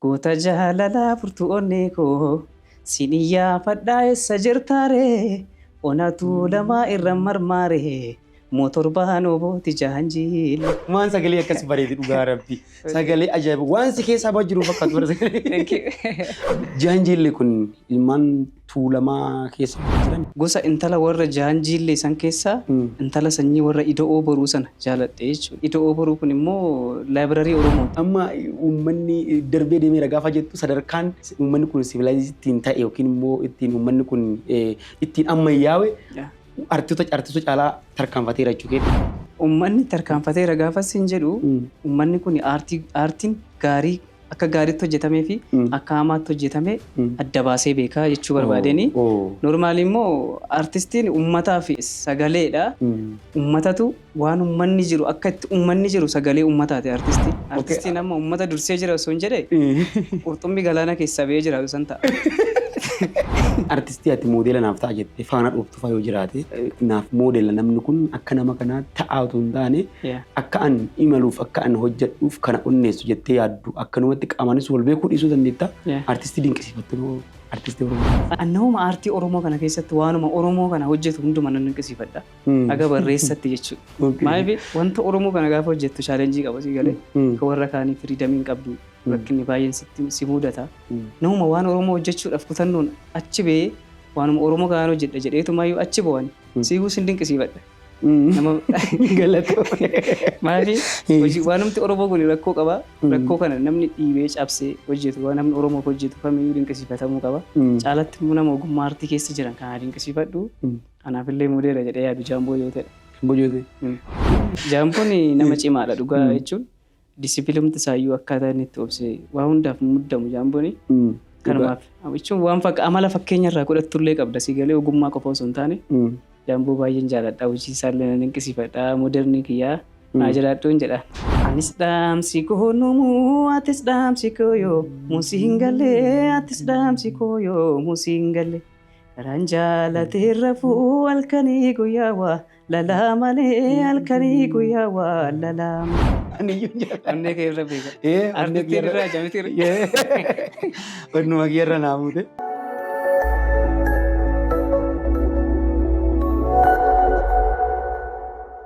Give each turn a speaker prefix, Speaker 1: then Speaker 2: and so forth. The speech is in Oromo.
Speaker 1: Goota jaalalaa furtuu onnee koo sin iyyaafadhaa eessa jirtaaree, onatu lamaa irra marmaaree, mootorbaan obooti jaanjiile.
Speaker 2: Waan sagalee akkas bareedi, dhugaa rabbi. Sagalee ajaa'iba. Waan si keessaa bahu jiru fakkaatu bara sagalee. Jaanjiilli kun ilmaan Tuulamaa keessa jiran.
Speaker 1: Gosa intala warra Jaanjiillee san keessaa intala sanyii warra Ida'oo Boruu sana jaaladhe jechuudha. Ida'oo Boruu kun immoo library Oromooti.
Speaker 2: Amma uummanni darbee deemeera gaafa jettu, sadarkaan uummanni kun civilized ittiin ta'e yookiin immoo ittiin uummanni kun ittiin ammayyaawe artistoota caalaa tarkaanfateera jechuu keeti.
Speaker 1: Uummanni tarkaanfateera gaafa sin jedhu, uummanni kun aartiin gaarii akka gaariitti hojjetamee fi akka hamaatti hojjetame adda baasee beekaa jechuu barbaadeni. Normally immoo artistiin uummataa fi sagaleedha. Uummatatu waan uummanni jiru, akka itti uummanni jiru sagalee uummataati artistiin. Artistiin amma uummata dursee jira osoo hin jedhe, qurxummii galaana keessaa ba'ee jiraatu san ta'a.
Speaker 2: Artistii ati moodela naaf ta'a jettee faana dhooftu fa'aa yoo jiraate, naaf moodela namni kun akka nama kanaa ta'aa otoo hin taane akka an imaluuf, akka an hojjedhuuf kana onneessu jettee yaaddu, akkanumatti qaamaanis wal beekuu dhiisuu dandeetta. Artistii dinqisiifattu moo artistii Oromoo?
Speaker 1: Annamuma aartii Oromoo kana keessatti waanuma Oromoo kana hojjetu hunduma nan dinqisiifadha. Haga barreessatti jechuudha. Maaliif, wanta Oromoo kana gaafa hojjettu challenge qaba, si galee. Akka warra kaanii freedom hin qabdu. Rakkinni baay'een sitti si mudata. Namuma waan Oromoo hojjechuudhaaf kutannoon achi ba'ee waanuma Oromoo kanaan hojjedha jedheetumayyuu achi bo'an siiguu sin dinqisiifadha. Nama
Speaker 2: Galatoo.
Speaker 1: Maaliif, hojii waanumti Oromoo kun rakkoo qaba. Rakkoo kana namni dhiibee cabsee hojjetu, waan namni Oromoof hojjetu kamiyyuu dinqisiifatamuu qaba. Caalatti immoo nama ogummaa aartii keessa jiran kana dinqisiifadhu. Kanaafillee modeela jedhee yaadu Jaamboo yoo ta'e.
Speaker 2: Bojote.
Speaker 1: Jaamboon nama cimaadha dhugaa jechuun, discipline isaayyuu akkaataa inni itti obsee waa hundaaf muddamu Jaambooni. Kanumaaf jechuun waan amala fakkeenya irraa godhattullee qabda, si galee, ogummaa qofa osoo hin taane. Jaamboo baay'een jaaladha, hojii isaallee nan dinqisiifadha, modelni kiyyaa naa jiraadhuun jedha. Anis dhaamsi koo numuu, atis dhaamsi koo yoo musii hin galee, atis dhaamsi koo yoo musii hin galee. Karaan jaalatee rafuu halkanii guyyaa waa lalaa malee, halkanii guyyaa waa lalaa malee.
Speaker 2: Ani iyyuu jaalladha.
Speaker 1: Onnee kee irra beeka.
Speaker 2: Onnee
Speaker 1: Artistiin
Speaker 2: kiyya
Speaker 1: irraa jamiti.
Speaker 2: Onnuma kiyyarra naa buute.